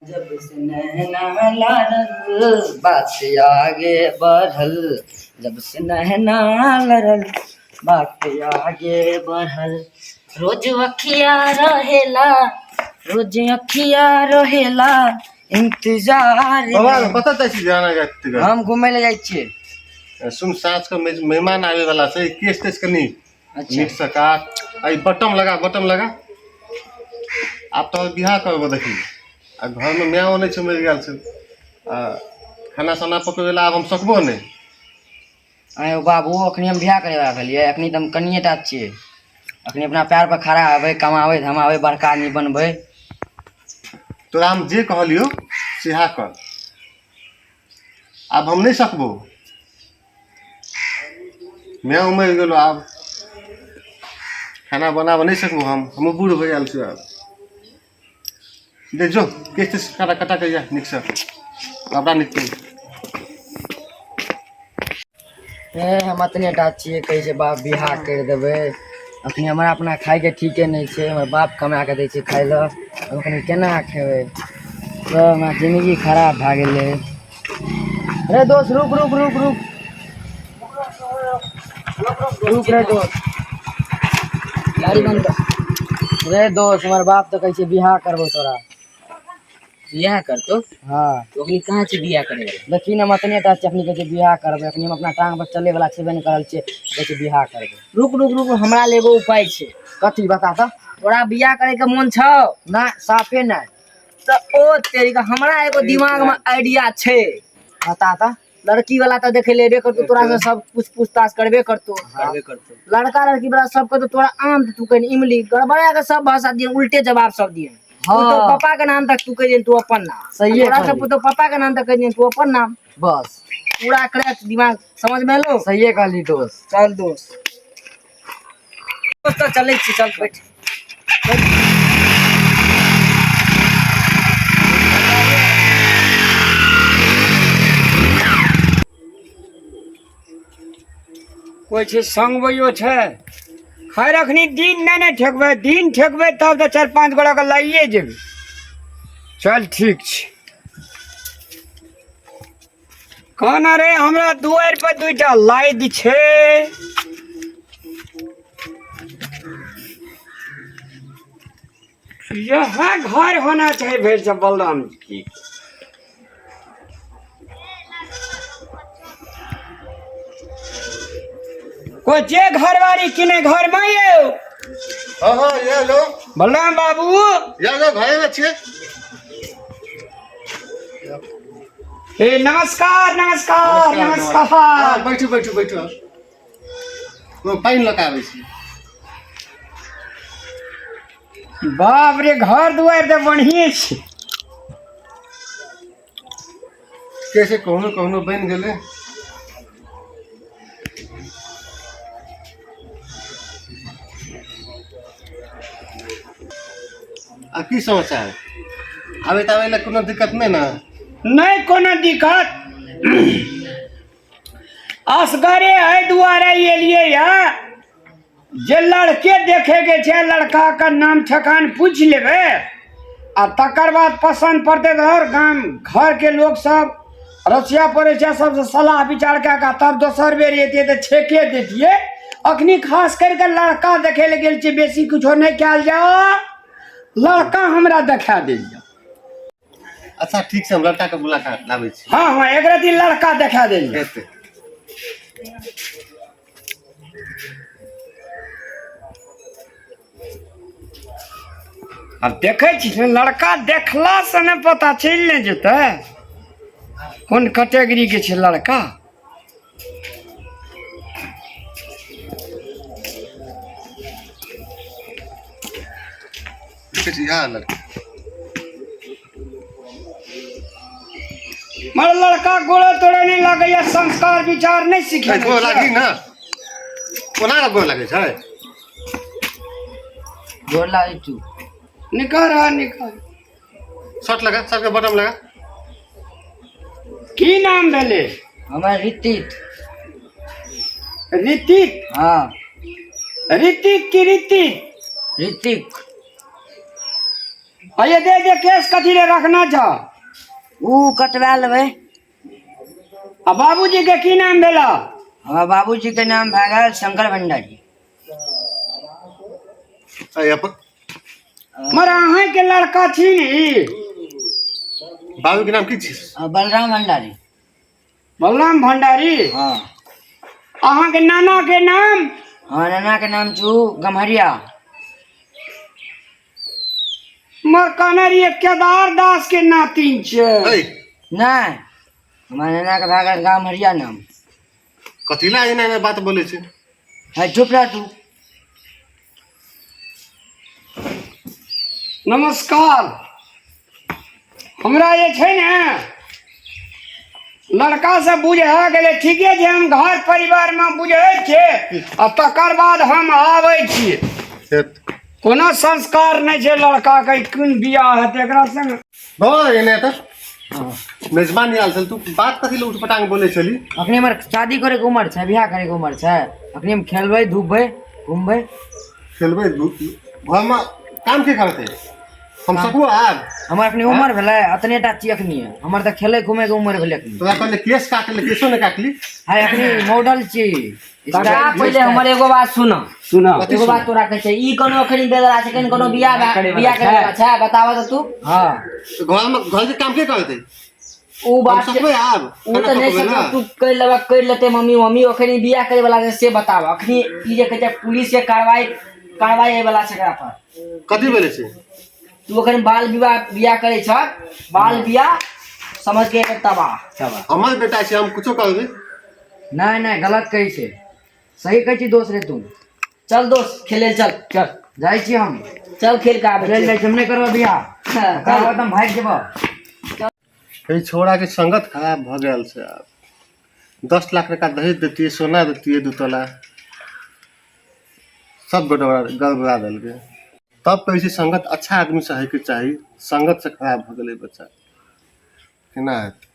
जब से नैना लड़ल बात आगे बढ़ल, जब से नैना लड़ल बात आगे बढ़ल। रोज अखिया रहेला, रोज अखिया रहेला इंतजार बाबा में। कतऽ जाइ छी जाना जाइत? हम घुमै लए जाइ छियै। सुन, साँझ के मेहमान आबे वाला छै, केश तेश कनी अच्छा नीक से काट आ ई बटम लगा, बटम लगा। आब तो बियाह करबो देखी, आ घर में मायो नहि छै, मरि गेल छै, आ खाना साना पकबै ला आब हम सकबो नहि। आँय यौ बाबू, अखनी हम बियाह करे वाला भेलियै? अखनी तऽ हम कनिये टा छियै। अखनी अपना पैर पर खड़ा हेबै, कमाबै धमाबै, बड़का आदमी बनबै। तोरा हम जे कहलियौ सेहा कर, आब हम नहि सकबो। माय मरि गेलो, आब खाना बनाबऽ नहि सकबो हम। हमहूँ बूढ़ भऽ गेल छी आब। दे जो, केश तेश काटा कटा के जा, नीकसँ कपड़ा नीक पहिर। ए, हम अतने टा छियै, कहै छै बाप बियाह करि देबै। अखनी हमरा अपना खाइके ठीके नहि छै, हमर बाप कमा कऽ दै छै खाइ लए। हम अखनी केना खेबै? सब हमरा जिंदगी खराब भए गेलै। रे दोस्त, रुक रुक रुक रुक रुक रे दोस्त, गाड़ी बंद कर। रे दोस्त, हमर बाप तऽ कहै छै बियाह करबो तोरा। बियाह करतो? हँ। ओकनी कहाँ छै बियाह करे वाला? देखी ने, हम अतने टा छियै, अखनी कहै छै बियाह करबै। अखनी हम अपना टांग पर चले वाला छेबे नहि करल छियै, कहै छै बियाह करबै। रुक रुक रुक, हमरा लए एगो उपाय छै। कथी, बता तऽ। तोरा बियाह करे के मोन छौ? नहि, साफे नहि। तऽ ओ तेरी के हमरा एगो दिमाग में आइडिया छै। बता तऽ। लड़की वाला तऽ देखे ले एबे करतो, तोरा से सब कुछ पूछताछ करबे करतो। करबे करतो। लड़का लड़की वाला सब कहतो तोरा आम तऽ तू कहीं इमली, गड़बड़ा के सब भाषा दिए, उल्टे जवाब सब दिए। हाँ। तू तो पापा के नाम तक तू कह दिए तू अपन नाम। सहिए तोरा कहली। सब तो पापा के नाम तक कह दिए तू अपन नाम। बस। पूरा करेक्ट दिमाग समझ में एलो? सहिए कहली दोस्त। चल दोस्त, दोस्त तऽ चलै छी, चल बैठ। कोइ छै संगबैयो छै? खैर, अखनी दिन नहि ने ठेकबै, दिन ठेकबै तब तऽ चारि पाँच गोटाके लाइए जेबै। चल, ठीक छै। कहना रे, हमरा दुआरि पर दुइटा लाइद छै। यह घर होना चाही भरि से बलराम जी। कोई जे घरवारी किने घर में यौ? हँ हँ, ये लो। बलराम बाबू। ये लो, घरे में छियै। ए, नमस्कार नमस्कार नमस्कार। हँ, बैठू बैठू बैठू। ओ पानि लऽ कऽ आबै छी। बाप रे, घर दुआरि तऽ बढ़िए छै। कैसे कहुनो कहुनो बनि गेलै। आ की समाचार? आबै ताबै लए कोनो दिक्कत नहि ने? नहि कोनो दिक्कत, असगरे एहि दुआरे एलियै यऽ जे लड़के देखेके छै। लड़काके नाम ठेकान पूछि लेबै आ तकर बाद पसन्द पड़तै तऽ आओर गाम घरके लोक सब, रसिया पड़ोसिया सबसँ सलाह विचार कए कऽ तब दोसर बेर एतियै तऽ छेके दैतियै। अखनी खास करि कऽ लड़का देखै लए गेल छियै, बेसी किछो नहि कयल जाओ, लड़का हमरा देखा देल जाओ। अच्छा, ठीक छै, हम लड़का के बुला कऽ लाबै छी। हँ हँ, एक रति लड़का देखा देल जाओ। हेतै। आब देखै छी ने, लड़का देखलासँ ने पता चलि ने जेतै कोन कैटेगरीके छै लड़का। देखै छी, इएह लड़का। मगर लड़का गोड़ो तोड़े नहि लागैया, संस्कार विचार नहि सीखे। गोर लागी ने, कोना कऽ गोर लागै छै? गोर लागै छी। निकल रहा, निकल। शर्ट लगा, शर्ट के बटन लगा। की नाम भेलै? हमर ऋतिक। ऋतिक? हाँ। ऋतिक की ऋतिक? ऋतिक। अये दे दे केस कथी ले रखना छ? ऊ कटवा लेबै। आ बाबूजी के की नाम भेला? हमर बाबूजी के नाम भए गेल शंकर भंडारी। ऐ अपन मर अहाँ के लड़का छी ने ई? बाबू के नाम की छी? बलराम भंडारी। बलराम भंडारी। हाँ। अहाँ के नाना के नाम? हाँ, नाना के नाम छू गम्हरिया। मर कहने रहिए केदार दास के नातिन छै। ऐ नहीं, हमार नाना के भए गेल गम्हरिया नाम। कथी ला एना एना बात बोलै छै? है चुप रह तू। नमस्कार, हमरा जे छै ने लड़का से बुझा गेलै, ठीके छै, हम घर परिवारमे बुझै छियै आ तकर बाद हम आबै छियै। कोनो संस्कार नहि छै लड़का के, कोन बियाह हेतै एकरा संग? भऽ एने तऽ मेजबान आयल छल, तू बात कथी लए उठपटांग बोलै छली? अखनी हमर शादी करे के उमर छै, बियाह करे के उमर छै, अखनी हम खेलबै धूपबै घूमबै। खेलबै घरमे काम के करतै? हम सकबो आब? हमर अखनी उमर भेलै अतने टा छी अखनी, हमर तऽ खेलै घूमै के उमर भेलै अखनी। तोरा कहले केस काटले, केसो नहि काटली। हाय अखनी मॉडल छी। काका पहिले हमर एगो बात सुन। सुना। एगो बात तोरा कहै छै, ई कोनो अखनी बेदरा छै, कहीं कोनो बियाह बियाह करे वाला छै? बताबऽ तऽ तू। हाँ। घरमे घर के काम के करतै? ऊ हम बात सकबै आब? ऊ तऽ नहि खाना सकब तू, करि लेबऽ करि लेतै मम्मी। मम्मी अखनी बियाह करे वाला छै से बताब। अखनी ई जे कहै छै पुलिस के कार्रवाई कार्रवाई होय वाला छै एकरा पर। कथी बोलै छै? तू अखन बाल विवाह बियाह करै छ, बाल बियाह समझ के एकर तबाह। हमर बेटा छै, हम कुछो करबै। नहीं नहीं, गलत कहै छै, सही कहै छी दोस्त रे तू। चल दोस्त, खेले चल। चल जाइ छी हम। चल खेल के आबै चल छियै। जाइ छी हम, नहि करबऽ बियाह। हाँ, करबऽ चल। तऽ हम भागि जेबऽ। एहि छोड़ाके संगत खराब भऽ गेल छै। आब 10 लाख टका दहेज दैतियै, सोना दैतियै 2 तोला, सब गड़बड़ा गड़बड़ा देलकै। तब कहै छै संगत अच्छा आदमीसँ होइके चाही, संगतसँ खराब भऽ गेलै बच्चा, केना हेतै?